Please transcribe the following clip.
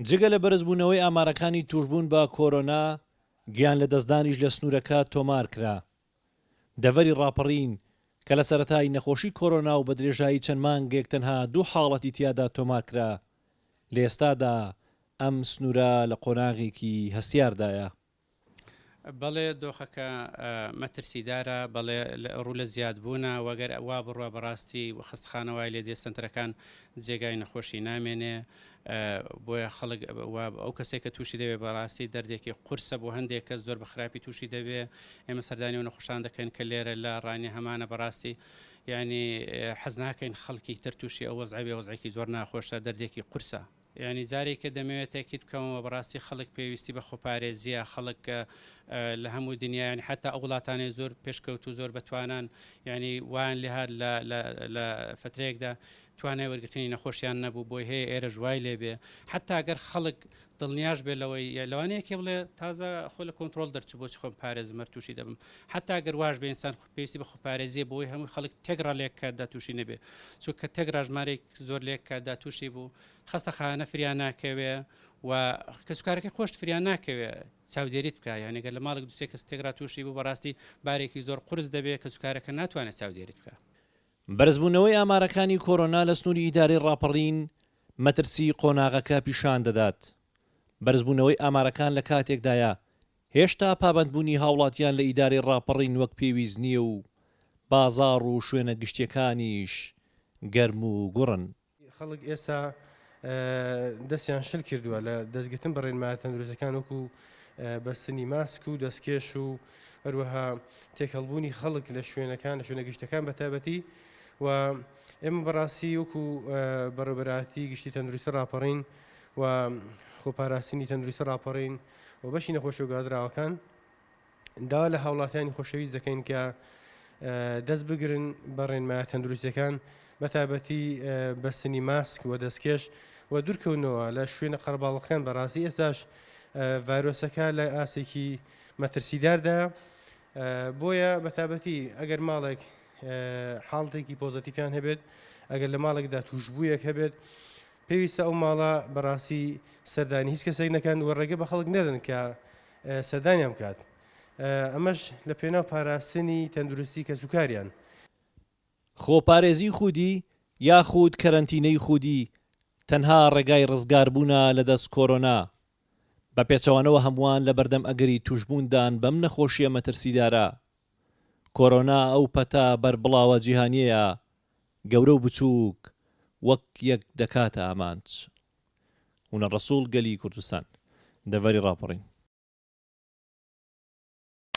جگە لە بەرزبوونەوەی ئامارەکانی تووشبوون بە کۆرۆنا، گیانلەدەستدانیش لە سنوورەکە تۆمارکرا. دەڤەری ڕاپەڕین کە لە سەرەتای نەخۆشی کۆرۆنا و بە درێژایی چەند مانگێک تەنها دوو حاڵەتی تیادا تۆمارکرا، لە ئێستادا ئەم سنوورە لە قۆناغێکی هەستیاردایە. بەڵێ دۆخەکە مەترسیدارە، بەڵێ ڕوو لە زیادبوونە و گەر وا بڕوا بەڕاستی خەستەخانە وای لێ دێ سەنتەرەکان جێگای نەخۆشی نامێنێ بۆیە خەڵک ئەو کەسێک کە تووشی دەبێ بەڕاستی دەردێکی قورسە بۆ هەندێک کەس زۆر بە خراپی تووشی دەبێ ئێمە سەردانی و نەخۆشان دەکەین کە لێرە لە ڕانیە هەمانە بەڕاستی یعنی حەز ناکەین خەڵکی تر تووشی ئەو وەزعە بێ وەزعێکی زۆر ناخۆشە دەردێکی قورسە. یانی جارێکە دەمەوێت تەئکید بکەمەوە بەڕاستی خەڵک پێویستی بە خۆپارێزیە خەڵک لە هەموو دنیا یانی حتا ئەو وڵاتانەی زۆر پێشکەوتوو زۆر بەتوانان یانی وایان لێهات لە لە فترەیەکدا توانای وەرگرتنی نەخۆشیان نەبوو بۆی هەیە ئێرەش وای لێبێ حتا گەر خەڵک دڵنیاش بێ لەوەی لەوانەیە کێ بڵێ تازە خۆ لە کۆنتترۆل دەرچوو بۆچی خۆم پارێزم هەر تووشی دەبم حتا گەر واش بێ ئینسان پێویستی بە خۆپارێزیە بۆی هەموو خەڵک تێکڕا لێک کاتدا تووشی نەبێ چونکە تێکڕا ژمارەیەک زۆر لێک کاتدا تووشی بوو خەستەخانە فریا ناکەوێ و کەسوکارەکەی خۆشت فریا ناکەوێ چاودێریت بکە یانێ گەر لە ماڵێک دوسێ کەس تێکرا تووشی بوو بەڕاستی بارێکی زۆر قورس دەبێ کەسوکارەکە ناتوانێت چاودێریت بکە. بەرزبوونەوەی ئامارەکانی کۆرۆنا لە سنووری ئیدارەی ڕاپەڕین مەترسی قۆناغەکە پیشان دەدات. بەرزبوونەوەی ئامارەکان لە کاتێکدایە هێشتا پابەندبوونی هاوڵاتیان لە ئیدارەی ڕاپەڕین وەک پێویست نییە و بازاڕ و شوێنە گشتییەکانیش گەرم و گوڕن. خەڵک ئێستا دەستیان شل کردووە لە دەستگرتن بە ڕێنمایە تەندروستەکان وەکو بەستنی ماسک و دەستکێش و هەروەها تێکەڵبوونی خەڵک لە شوێنەکان لە شوێنە گشتەکان بە تایبەتی و ئێمە بەڕاستی وەکو بەڕێوەبەرایەتی گشتی تەندروستی ڕاپەڕین و خۆپاراستنی تەندروستی ڕاپەڕین و بەشی نەخۆشی و گازراوەکان داوا لە هاوڵاتیانی خۆشەویست دەکەین کە دەست بگرن بە ڕێنمایە تەندروستیەکان بە تایبەتی بەستنی ماسک و دەستکێش و دوورکەونەوە لە شوێنە قەرەباڵغەکان بەڕاستی ئێستاش ڤایرۆسەکە لە ئاستێکی مەترسیداردا بۆیە بە تایبەتی ئەگەر ماڵێک حاڵتێکی پۆزەتیفیان هەبێت ئەگەر لە ماڵێکدا توشببوویەک هەبێت پێویستە ئەو ماڵە بەڕاستی سەردانی هیچ کەسێک نەکەن و ڕێگە بە خەڵک نەدەن کە سەردانیان بکات ئەمەش لە پێناو پاراستنی تەندروستی کەسوکاریان. خۆپارێزی خودی یاخود کەرەنتینەی خودی تەنها ڕێگای ڕزگاربوونە لەدەست کۆرۆنا، بە پێچەوانەوە هەمووان لەبەردەم ئەگەری توشبووندان بەم نەخۆشییە مەترسیدارە. کۆرۆنا ئەو پەتا بەربڵاوە جیهانییەیە گەورە و بچووک وەک یەک دەکاتە ئامانج. هونەر ڕەسوڵ گەلی کوردستان. دەڤەری ڕاپەڕین.